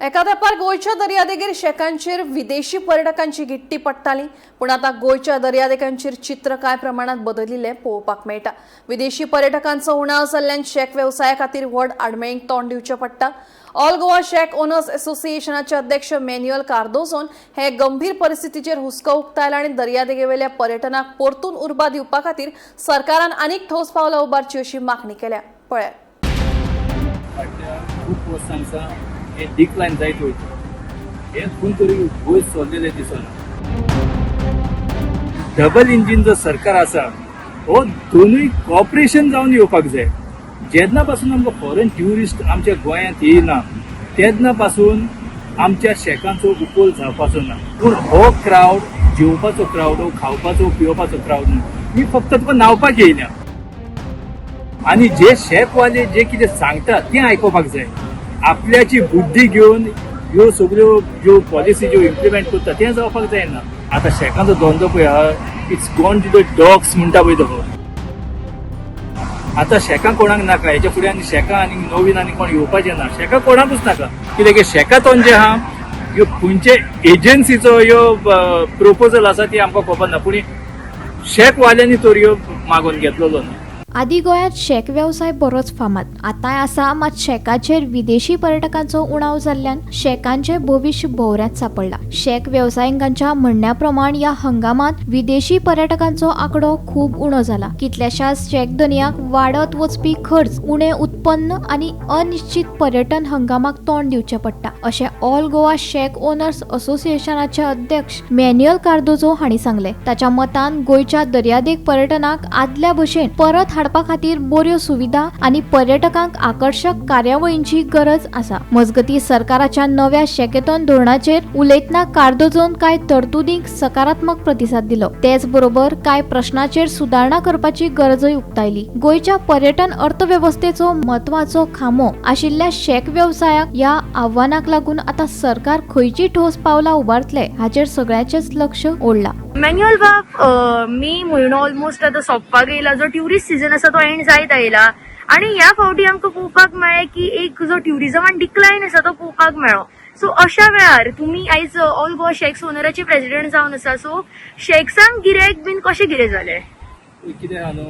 एका तेंपार गोंयच्या दर्यादेगेर शेकांचेर विदेशी पर्यटकांची घिट्टी पडटाली, पूण आतां गोंयच्या दर्यादेगांचेर चित्र कांय प्रमाणात बदलिल्लें पळोवपाक मेळटा. विदेशी पर्यटकांचो उणाव जाल्ल्यान शेक वेवसाया खातीर व्हड आडमेळींक तोंड दिवचें पडटा. ऑल गोवा शेक ओनर्स असोसिएशनाचे अध्यक्ष मॅन्युअल कार्दोझोन हे गंभीर परिस्थितीचेर हुस्को उक्तायला आनी दर्यादेगेवेल्या पर्यटनाक परतून उर्बा दिवपा खातीर सरकारान आनीक ठोस पावलां उबारची अशी मागणी केल्या. पळयात. फाटल्या खूब वर्सां सावन हें डिक्लायन जायत वयता. हें खंय तरी वयर सरलेलें दिसना. डबल इंजीन जो सरकार आसा, हो दोनूय कॉपरेशन जावन येवपाक जाय. जेन्ना पासून आमकां फॉरेन ट्युरिस्ट आमच्या गोंयांत येयना, तेन्ना पासून आमच्या शेकांचो उपोल जावपाचो ना. पूण हो क्रावड जेवपाचो क्रावड, हो खावपाचो पिवपाचो क्रावड न्हू. ही फक्त तुका न्हावपाक येयल्या आणि जे शेफवाले जे कितें सांगतात तें आयकुपाक जाय. आपल्याची बुद्धी घेवन ह्यो सगळ्यो ज्यो पॉलिसी ज्यो इम्प्लिमेंट करता, तें जावपाक जायना. आतां शेकांचो धंदो पळय आहा, it's gone to the dogs म्हणटा पळय तो. आतां शेकां कोणाक नाका. हेच्या फुडें आनी शेकां आनी नवीन आनी कोण येवपाचें ना. शेकां कोणाकूच नाका, कित्याक की शेकां जे आहा, ह्यो खंयचे एजन्सीचो ह्यो प्रोपोजल आसा ती आमकां खबर ना, पूण शेकवाल्यांनी तर ह्यो मागोवन घेतलेलो ना. आदी गोंयांत शेक वेवसाय बरोच फामाद. आतांय आसा, मात शेकाचेर विदेशी पर्यटकांचो उणाव जाल्ल्यान शेकांचें भविश्य भोवऱ्यांत सांपडलां. शेक वेवसायिकांच्या म्हणण्या प्रमाण, ह्या हंगामांत विदेशी पर्यटकांचो आंकडो खूब उणो जाला. कितल्याशाच शेक धनयांक वाडत वचपी खर्च, उणें उत्पन्न आनी अनिश्चित पर्यटन हंगामाक तोंड दिवचें पडटा, अशें ऑल गोवा शेक ओनर्स असोसिएशनाचे अध्यक्ष मॅन्युअल कार्दोजो हांणी सांगलें. ताच्या मतान, गोंयच्या दर्यादेग पर्यटनाक आदल्या भशेन परत हाडपा खातीर बऱ्यो सुविधा आनी पर्यटकांक आकर्शक कार्यावळींची गरज आसा. मजगतीं, सरकाराच्या नव्या शेकेतोन धोरणाचेर उलयतना कार्दोजोन कांय तरतुदींक सकारात्मक प्रतिसाद दिलो. तेच बरोबर कांय प्रश्नाचेर सुदारणा करपाची गरजय उक्तायली. गोंयच्या पर्यटन अर्थवेवस्थेचो म्हत्वाचो खांबो आशिल्ल्या शेक वेवसायाक ह्या आव्हानाक लागून आतां सरकार खंयची ठोस पावलां उबारतले, हाचेर सगळ्याचेच लक्ष ओडलां. मॅन्युअल बाब, मे म्हयनो ऑलमोस्ट आतां सोंपपाक येयला. जो ट्युरिस्ट सिजन आसा तो एंड जायत आयला आणि ह्या फावटी आमकां पळोवपाक मेळ्ळें की एक जो ट्युरिजमान डिक्लायन आसा तो पळोवपाक मेळ्ळो. सो अशा वेळार तुमी आयज ऑल गोवा शेक्स ओनराचे प्रेसिडेंट जावन आसा, सो शेक्सांक गिरायक बीन कशें कितें जालें? कितें आहा न्हू,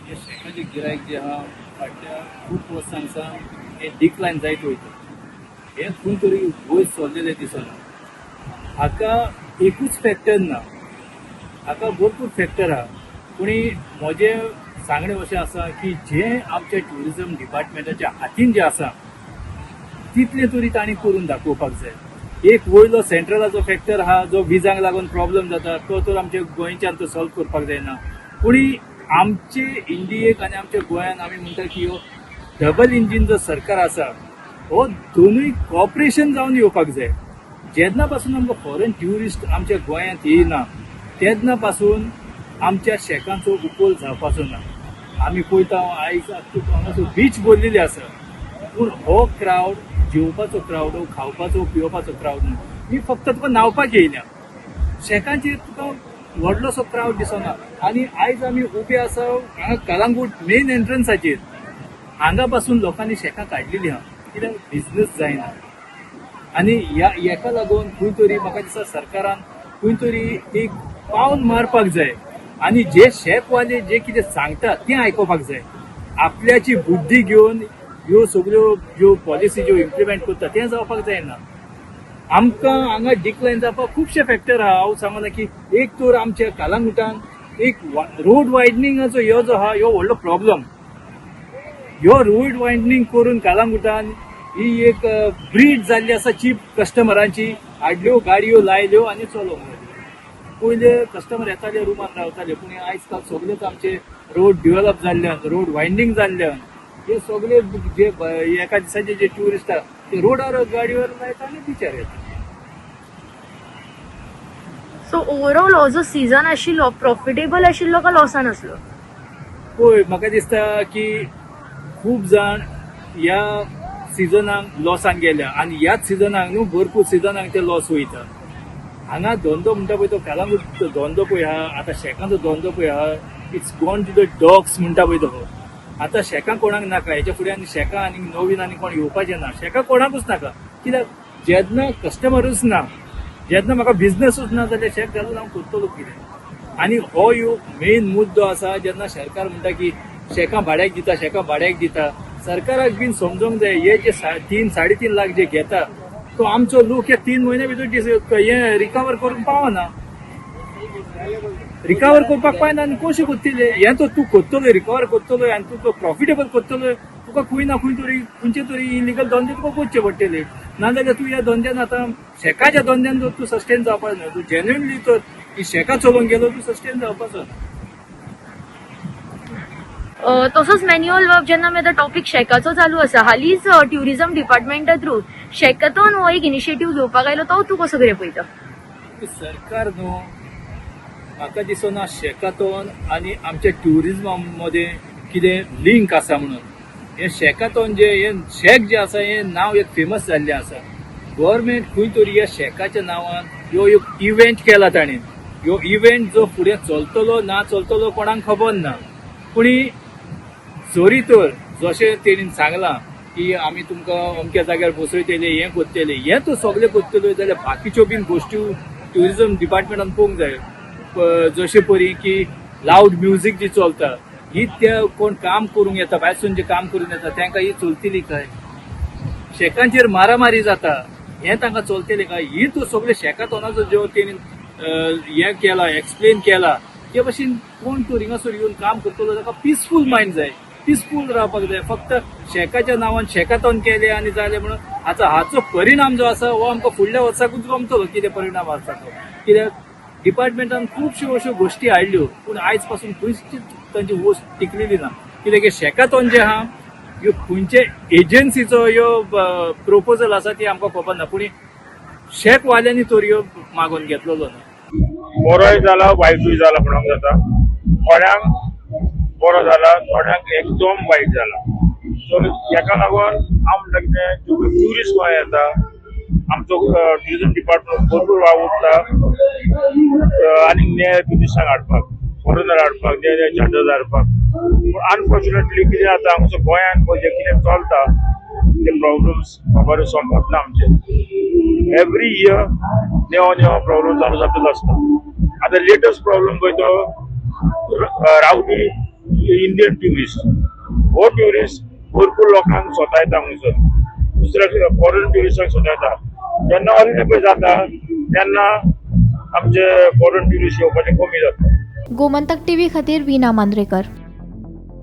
हे शेकाचें गिरायक जें आहा, फाटल्या खूब वर्सां सावन हें डिक्लायन जायत वयता. हें खंय तरी वयर सरलेलें दिसना. हाका एकूच फॅक्टर ना, हाका भरपूर फॅक्टर आहा. पूण म्हजें सांगणें अशें आसा की जें आमच्या ट्युरिजम डिपार्टमेंटाच्या हातीन जें आसा, तितलें तरी तांणी करून दाखोवपाक जाय. एक वयलो सेंट्रलाचो फॅक्टर आहा, जो विजांक लागून प्रॉब्लम जाता, तो तर आमच्या गोंयच्यान तो सॉल्व करपाक जायना. पूण आमचे इंडियेक आनी आमच्या गोंयान आमी म्हणटा की ह्यो डबल इंजीन जो सरकार आसा, हो दोनूय कॉपरेशन जावन येवपाक जाय. जेन्ना पासून आमकां फॉरेन ट्युरिस्ट आमच्या गोंयांत येयना, तेन्ना पासून आमच्या शेकांचो उपोल जावपाचो ना. आमी पळयता, आयज हांगासर बीच भरलेली आसा, पूण हो क्रावड जेवपाचो क्रावड, हो खावपाचो पिवपाचो क्रावड न्हू. ही फक्त तुका न्हावपाक येयल्या. शेकांचेर तुका व्हडलोसो क्रावड दिसना. आनी आयज आमी उबे आसा हांगा कलांगूट मेन एंट्रन्साचेर. हांगा पासून लोकांनी शेकां काडलेली आहा, कित्याक बिझनस जायना. आनी ह्या हेका लागून खंय तरी म्हाका दिसता सरकारान खंय तरी एक पावल मारपाक जाय आनी जे शेफवाले जे कितें सांगतात तें आयकुपाक जाय. आपल्याची बुद्धी घेवन ह्यो सगळ्यो ज्यो पॉलिसी ज्यो इम्प्लिमेंट करता, तें जावपाक जायना. आमकां हांगा डिक्लायन जावपाक खुबशे फॅक्टर आहा. हांव सांगना की एक तर आमच्या कलांगुटान एक रोड वायडनिंगाचो ह्यो जो आहा, ह्यो व्हडलो प्रॉब्लम. ह्यो रोड वायडनींग करून कलांगुटान ही एक ब्रीड जाल्ली आसा चीप कस्टमरांची. हाडल्यो गाडयो, लायल्यो आनी चलोवंक लागल्यो. पयले कस्टमर येताले, रुमान रावताले, पूण आयज काल सगळेच आमचे रोड डेव्हलप जाल्ल्यान, रोड वायडनींग जाल्ल्यान, हे सगळे जे एका दिसाचे जे ट्युरिस्ट आहा, ते रोडार गाडयेवर लायता आनी बिचार येता. सो ओवरऑल हो जो सीझन आशिल्लो, प्रॉफिटेबल आशिल्लो का लॉसान आसलो? पळय, म्हाका दिसता की खूब जाण ह्या सिजनाक लॉसान गेल्या आनी ह्याच सिजनाक न्हू, भरपूर सिजनाक ते लॉस वयता. हांगा धंदो म्हणटा पळय तो कलांगूट धंदो पळय आहा, आतां शेकांचो धंदो पळय आहा, it's gone to the dogs म्हणटा पळय तो. आतां शेकां कोणाक नाका. हेच्या फुडें आनी शेकां आनी नवीन आनी कोण येवपाचें ना. शेकां कोणाकूच नाका. कित्याक जेन्ना कस्टमरूच ना, जेन्ना म्हाका बिजनसूच ना जाल्यार शेक घालून हांव करतलो कितें? आनी हो यो मेन मुद्दो आसा. जेन्ना सरकार म्हणटा की शेकां भाड्याक दिता, शेकां भाड्याक दिता, सरकाराक बीन समजोंक जाय हे जे 3-3.5 लाख जे घेता तो आमचो लोक हे 3 म्हयन्या भितर हे रिकवर करूंक पावना. रिकवर करपाक पावना आनी कशें करतले हें? तो तूं करतलो, रिकवर करतलो आनी तूं तो प्रॉफिटेबल करतलो, तुका खंय ना खंय तरी खंयचे तरी इलिगल धंदे तुका करचे पडटले. नाजाल्यार तूं ह्या धंद्यान, आतां शेकाच्या धंद्यान जर तूं सस्टेन जावपाक ना, तूं जेन्युनली तर ही शेकां चलोवंक गेलो, तूं सस्टेन जावपाचो ना. तसोच मॅन्युअल बाब, जेन्ना आमी आतां टॉपीक शेकाचो चालू आसा, हालींच ट्युरिझम डिपार्टमेंटा थ्रू शेकातोन हो एक इनिशिएटीव घेवपाक आयलो, तो तूं कसो कितें पळयता? सरकार न्हू, म्हाका दिसना शेकातोन आनी आमच्या ट्युरिझमा मदें कितें लिंक आसा म्हणून. हें शेकातोन जे हें शेक जे आसा, हें नांव एक फेमस जाल्लें आसा. गव्हर्मेंट खंय तरी ह्या शेकाच्या नांवान ह्यो एक इव्हेंट केला ताणें. ह्यो इव्हेंट जो फुडें चलतलो ना चलतलो कोणाक खबर ना. पूण जरी तर जशें तेणीन सांगलां की आमी तुमकां अमक्या जाग्यार बसयतले, हें करतले, हें तर सगळें करतल्यो जाल्यार बाकीच्यो बीन गोश्टी ट्युरिजम डिपार्टमेंटान पळोवंक जाय. जशें परी की लावड म्युजीक जी चलता ही, ते कोण काम करूंक येता, भायरसून जे काम करून येता तांकां ही चलतली काय? शेकांचेर मारामारी जाता, हें तांकां चलतलें काय? ही तूं सगळें शेकातोनाचो जो तेणी हें केला, एक्सप्लेन केला, ते भशेन कोण तूं हिंगासर येवन काम करतलो ताका पिसफूल मायंड जाय, पिसफूल रावपाक जाय. फक्त शेकाच्या नांवान शेकातोन केलें आनी जालें म्हणून आतां हाचो परिणाम जो आसा हो आमकां फुडल्या वर्साकूच गमतलो कितें परिणाम आसा तो. कित्याक डिपार्टमेंटान खुबश्यो अश्यो गोश्टी हाडल्यो, पूण आयज पासून खंयच तांची वस्त टिकलेली ना. कित्याक हे शेकातोन जे आहा, ह्यो खंयचे एजन्सीचो ह्यो प्रोपोजल आसा ती आमकां खबर ना, पूण शेकवाल्यांनी तर ह्यो मागोवन घेतलेलो ना. बरोय जाला, वायटूय जाला म्हणूंक जाता. थोड्यांक बरो जाला, थोड्यांक एकदम वायट जाला. सो हेका लागून हांव म्हणटा कितें, ट्युरिस्ट गोंया येता, आमचो ट्युरिजम डिपार्टमेंट भरपूर वावुरता आनी नवे ट्युरिस्टांक हाडपाक, फॉरेनर हाडपाक, नवे नवे चार्टर्स हाडपाक. पूण अनफॉर्च्युनेटली कितें जाता, हांगासर गोंयांत पळय जें कितें चलता ते प्रॉब्लम्स खबर सोंपत ना आमचे. एवरी इयर नेवो नेवो प्रॉब्लम चालू जातच आसता. आतां लेटस्ट प्रॉब्लम पळय तो रावटी इंडियन ट्युरिस्ट. हो ट्युरिस्ट भरपूर लोकांक सतायता हांगासर, दुसऱ्या फॉरेन ट्युरिस्टांक सतायता. जेन्ना ऑलरेडी पळय जाता तेन्ना आमचे फॉरेन ट्युरिस्ट येवपाचे कमी जाता. गोमंतक टीव्ही खातीर वीना मांद्रेकर.